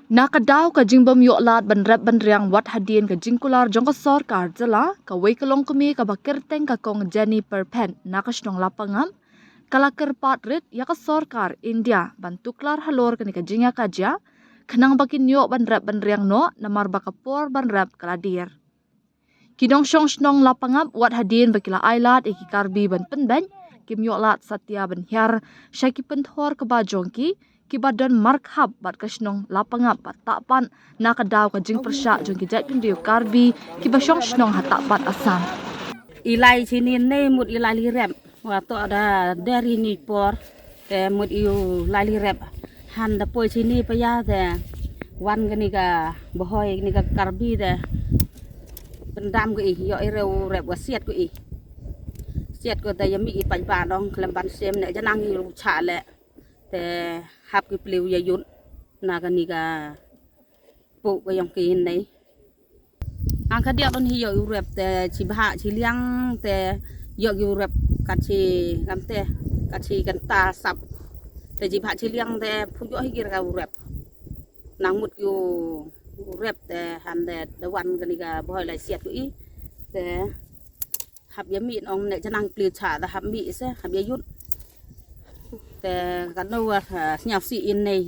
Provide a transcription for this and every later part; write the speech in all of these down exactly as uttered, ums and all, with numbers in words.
Na ka daw ka jingbym ïoh lad ban rep ban riang wat hadien ka jingkular jong ka sorkar jylla, kawei ka longkmie kaba kyrteng ka Kong Jenny Pyrphet na ka shnong Lapangap ka la kyrpad rit ïa ka sorkar India ban tuklar halor kane ka jingïakajia khnang ba kin ïoh ban rep ban riang noh, namar ba ka por ban rep ka la dier. Ki nongshong shnong Lapangap wat hadien ba ki la ai lad ïa ki Karbi ban pynbeit, kim ïoh lad satia ban hiar sha ki pynthor kba jong ki, kiba don markhap bad ka shnong Lapangap bad Tahpat na ka daw ka jingpyrshah jong ki jaitbynriew Karbi kiba shong shnong ha Tahpat, Assam. I lai shini ne mut i lai li rep. Wa to da der ini por te mut i u lai li rep. Han da poi shini pa ïa te wan kani ka Bhoi, kani ka Karbi te pyndam ko i, ïoh i re u rep wa siat ko i. Siat ko te ïa mih i paidbah nong khlem ban sem ne janang i u chah leh. Te hap ki plie u ïa ïut na kani ka puh ka ïong ki nei. Ang ka diak don hi ïoh i u rep te chi bha chi liang te ïoh i u rep kat chi kam te kat chi kynta sap. Te chi bha chi liang te phu ïoh hi ki ra ka u rep. Nang mut i u rep te han te da wan kani ka Bhoi lai siat ko i. Te hap ïa mih nong ne janang plie chah da hap mih se hap ïa ïut. Te ka no wa sñiaw si in nei.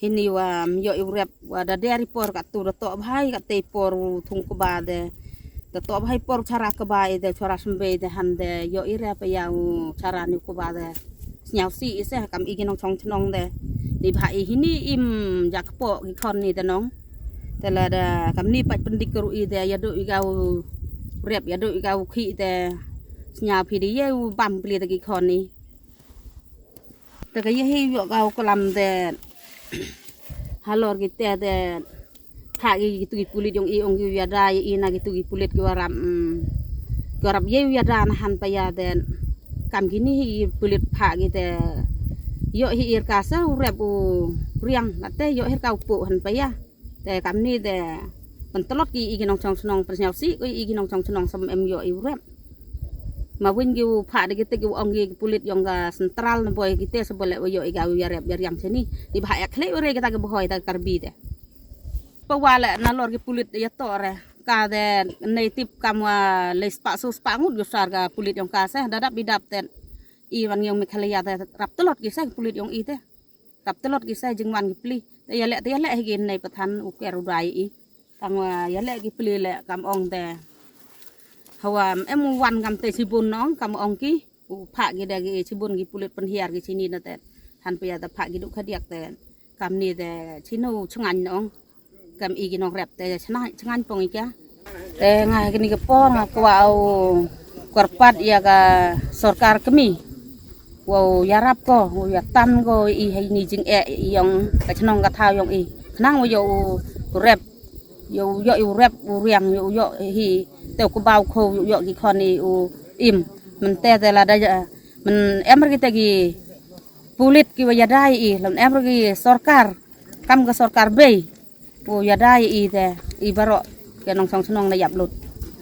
Hini wa ym ïoh i u rep wa da der i por ka tu da toh bha i ka tei por u thung kba de. Da toh bha i por u chara kba i de, chara symbai de, han de ïoh i rep ïa u chara ni kba de. Sñiaw si i se kam i ki nongshong shnong de. Ni bha i hini im ja kpoh ki khon ni de nong. Te la da kam ni pat pyndik ka ru i de ïa du i ka u rep ïa du i ka u khi de. Sñiaw phi de ïa u bam pli de ki khon ni. Te ka ïa hi ïoh ka u klam de halor ki te de ha ki tu ki pulit ïong i ong ki ïa da ïa i na ki tu ki pulit ki warap, mm, ki warap ïa ïa da na han pa ïa de kam kini hi pulit pha ki te ïoh hi ir ka sa u rep u riang ka te ïoh hir ka u pu han pa ïa. Te kam ni te pyntlot ki i ki nongshong shnong, pynsñiaw si ko i ki nongshong shnong sam em ïoh i u rep. Ma win ki u pha de ki te ki u ong ki pulit ïong ka central na boi ki te sa bole u ïoh i ka u ïa rep ïa riang sini. Ni bha ïa khle u re kita ki Bhoi ta Karbi te. Pa wa le na lor ki pulit ïa to re ka de nei tip kam wa le spa su spa ngut ïu sar ka pulit ïong ka se da dap i dap te. I wan ïong Meghalaya te rap tlot ki se pulit ïong i te. Rap tlot ki sa jingwan ki pli. Te ïa leh te ïa leh hi ki nei pathan u ker u dai i. Tang wa ïa leh ki pli leh kam ong te. Hawa em u wan kam te sibun nong kam ong ki. U pha ki da ki sibun ki pulit pynhiar ki sini na te. Han pia te pha ki du khadiak te. Kam ni te sinu chngan nong. Kam i ki nong rep te chna chngan pong i kya. Te nga kini ka por nga kwah u kyrpad ïa ka sorkar kmie. Wow ïarap ko, wow ïatan ko i hei ni jing eh ïong ka chnong ka thaw ïong i. Khnang wow ïoh u rep, ïoh ïoh u rep u riang ïoh ïoh hi te u kbaw kho ïoh ïoh ki khon i u im. Mynte te lada ja, men em re ki te ki pulit ki wa ïadai i, lem em re ki sorkar, kam ka sorkar bei. U ïadai i te i baroh ki nongshong shnong na ïap lut.